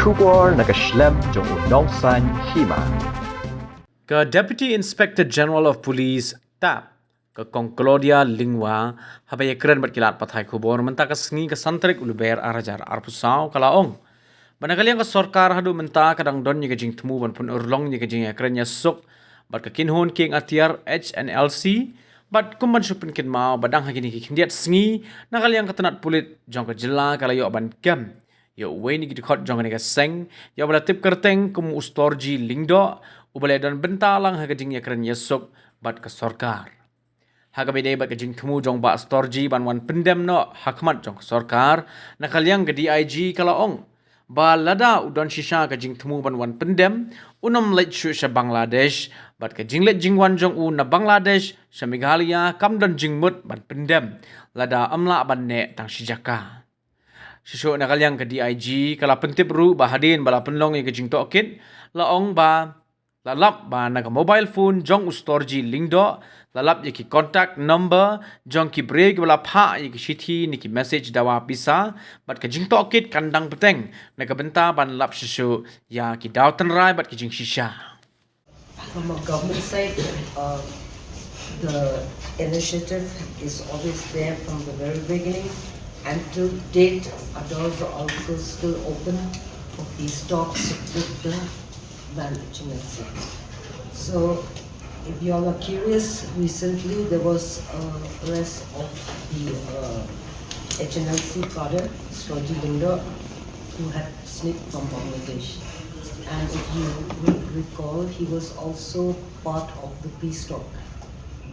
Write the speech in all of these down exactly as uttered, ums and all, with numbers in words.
Khubor na ka shlem jong u nongsaiñ hima. Ka Deputy Inspector General of Police, dap, ka Kong Claudia Lyngwa, haba ïakren bad ki lad pathai khubor mynta ka sngi ka san tarik u Lber ar hajar arphew saw, ka la ong ba na ka liang ka sorkar haduh mynta ka dang don ïa ka jingthmu ban pynurlong ïa ka jingïakren ïasuk bad ka kynhun kieng atiar H N L C, bad kum ban shu pynkynmaw ba dang ha kine ki khyndiat sngi, na ka liang ka tnat pulit jong ka jylla ka la ïoh ban kem ïa uwei na ki dkhot jong kane ka seng, ïa uba la tip kyrteng kum u Storji Lyngdoh, uba la don bynta lang ha ka jingïakren ïasuk bad ka sorkar. Ha kaba ïadei bad ka jingthmu jong Bah Storji ban wan pyndem noh ha khmat jong ka sorkar, na ka liang ka D I G ka la ong ba lada u don shisha ka jingthmu ban wan pyndem, un ym leit shuh sha Bangladesh, bad ka jingleit jingwan jong u na Bangladesh sha Meghalaya kam don jingmut ban pyndem lada ym lah ban neh tang shi jaka. Shuh shuh na ka liang ka D I G ka la pyntip ruh ba hadien ba la pynlong ïa ka jingtohkit, la ong ba la lap ba na ka mobile phone jong u Storji Lyngdoh la lap ïa ki contact number jong ki briew kiba la phah ïa ki shithi ne ki message dawa pisa, bad ka jingtohkit kan dang bteng na ka bynta ban lap shuh shuh ïa ki daw tynrai bad ki jingshisha. From a government side, uh, the initiative is always there from the very beginning, and till date, our doors are also still open for peace talks with the Band H N L C. So, if you all are curious, recently there was a arrest of the uh, H N L C cadre, Storji Lyngdoh, who had sneaked from Bangladesh. And if you re- recall, he was also part of the peace talk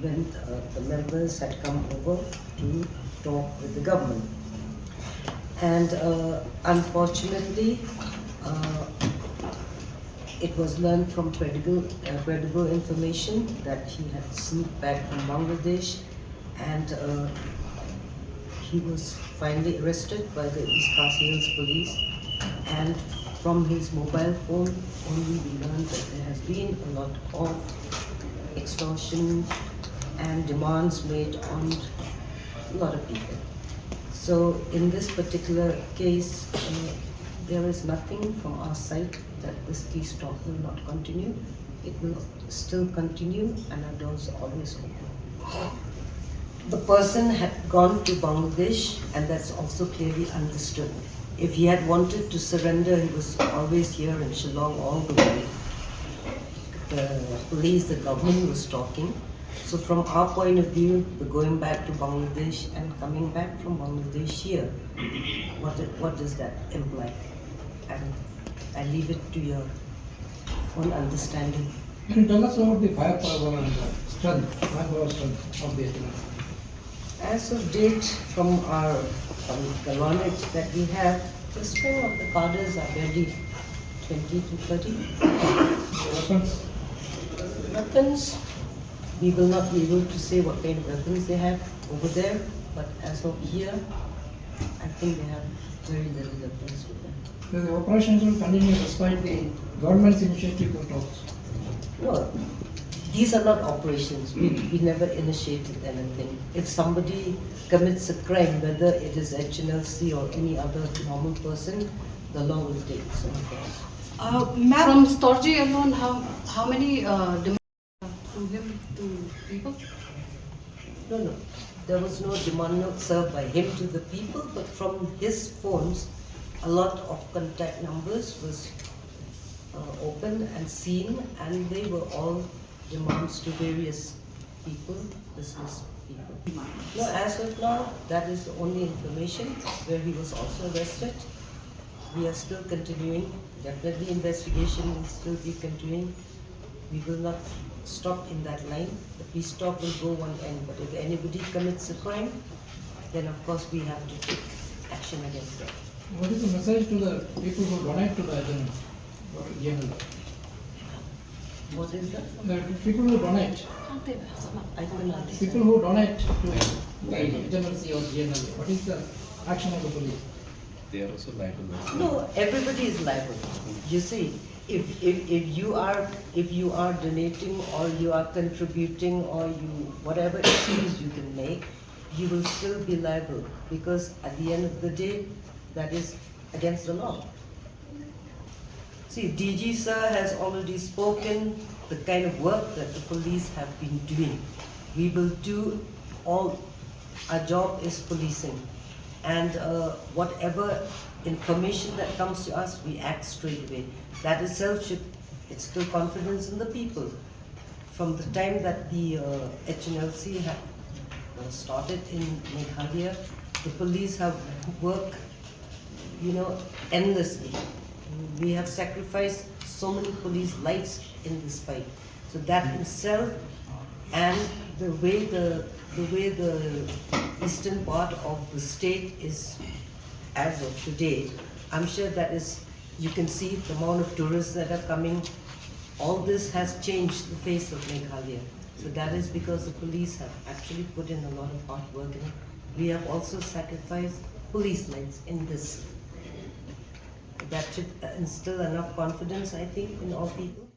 when uh, the members had come over to talk with the government. And uh, unfortunately, uh, it was learned from credible, uh, credible information that he had sneaked back from Bangladesh, and uh, he was finally arrested by the East Khasi Hills Police. And from his mobile phone, only we learned that there has been a lot of extortion and demands made on a lot of people. So in this particular case, uh, there is nothing from our side that this peace talk will not continue. It will still continue, and our doors are always open. The person had gone to Bangladesh, and that's also clearly understood. If he had wanted to surrender, he was always here in Shillong all the way. The police, the government was talking. So from our point of view, the going back to Bangladesh and coming back from Bangladesh here, what, what does that imply? And I leave it to your own understanding. Can you tell us about the firepower and the strength, firepower strength of the H N L C? As of date, from our, um, the knowledge that we have, the strength of the cadres are barely twenty to thirty. Weapons? Weapons, we will not be able to say what kind of weapons they have over there, but as of here, I think they have very little weapons with them. The operations will continue despite the government's initiative for talks. No, these are not operations. We, we never initiated anything. If somebody commits a crime, whether it is H N L C or any other normal person, the law will take its own course. Uh, ma'am, from Storji alone, how, how many uh, dem- to him, to people? No, no. There was no demand note served by him to the people, but from his phones, a lot of contact numbers was uh, open and seen, and they were all demands to various people, business people. No, as of now, that is the only information where he was also arrested. We are still continuing. Definitely, investigation will still be continuing. We will not stop in that line. The peace talk will go one end, but if anybody commits a crime, then of course we have to take action against them. What is the message to the people who donate to the H N L C? What is that? The people who donate. I couldn't understand. People who donate to the H N L C or G N L A, what is the action of the police? They are also liable. No, everybody is liable. You see, if, if, if you are, if you are donating or you are contributing or you, whatever excuse you can make, you will still be liable, because at the end of the day, that is against the law. See, D G sir has already spoken the kind of work that the police have been doing. We will do all, our job is policing. And uh, whatever information that comes to us, we act straight away. That itself should instill confidence in the people. From the time that the uh, H N L C have uh, started in Meghalaya, the police have worked, you know, endlessly. We have sacrificed so many police lives in this fight. So that itself, and the way the the way the eastern part of the state is as of today, I'm sure that is, you can see the amount of tourists that are coming. All this has changed the face of Meghalaya. So that is because the police have actually put in a lot of hard work in it. We have also sacrificed police lives in this. That should uh, instill enough confidence, I think, in all people.